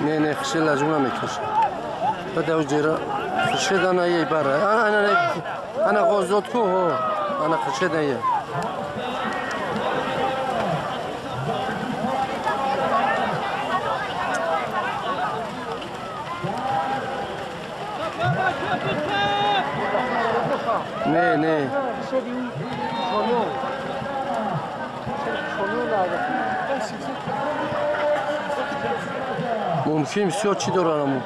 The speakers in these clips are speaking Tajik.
Не, не, хшел аз уна мекашад. Баъд аз ҷера хуршед ана ей бара. Ана ана ғозот ку, ҳо. Ана хуршед ая. Не, не. Мумкин бисёр чӣ дорад аму?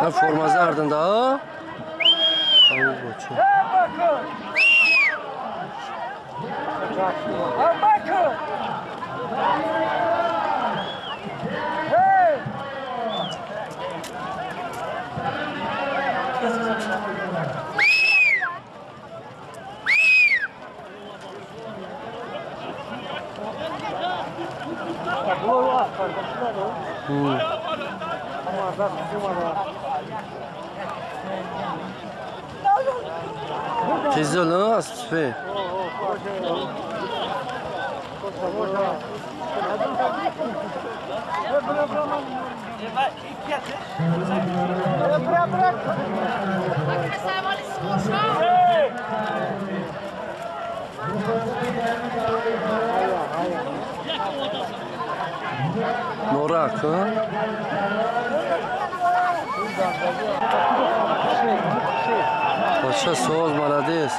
На формаза арданда, а? Ау, бача. Qizil, ha, сфе. Норак, а? Бача соз, молодец.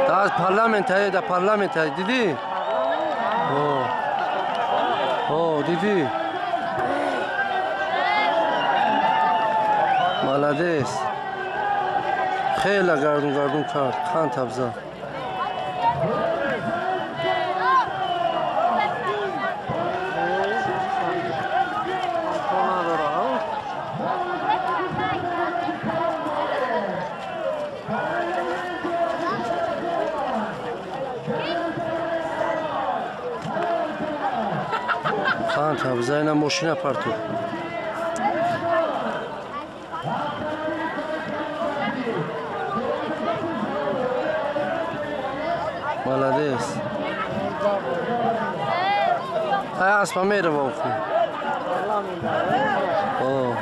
Да, парламент ҳай, да парламент ҳай, дидӣ? О. О, дидӣ? Молодец. Хеле гардун гардун кард, қанд табза. Хан табза, ина мошина парту. Молодец. Ай, аспа мерава охи. О.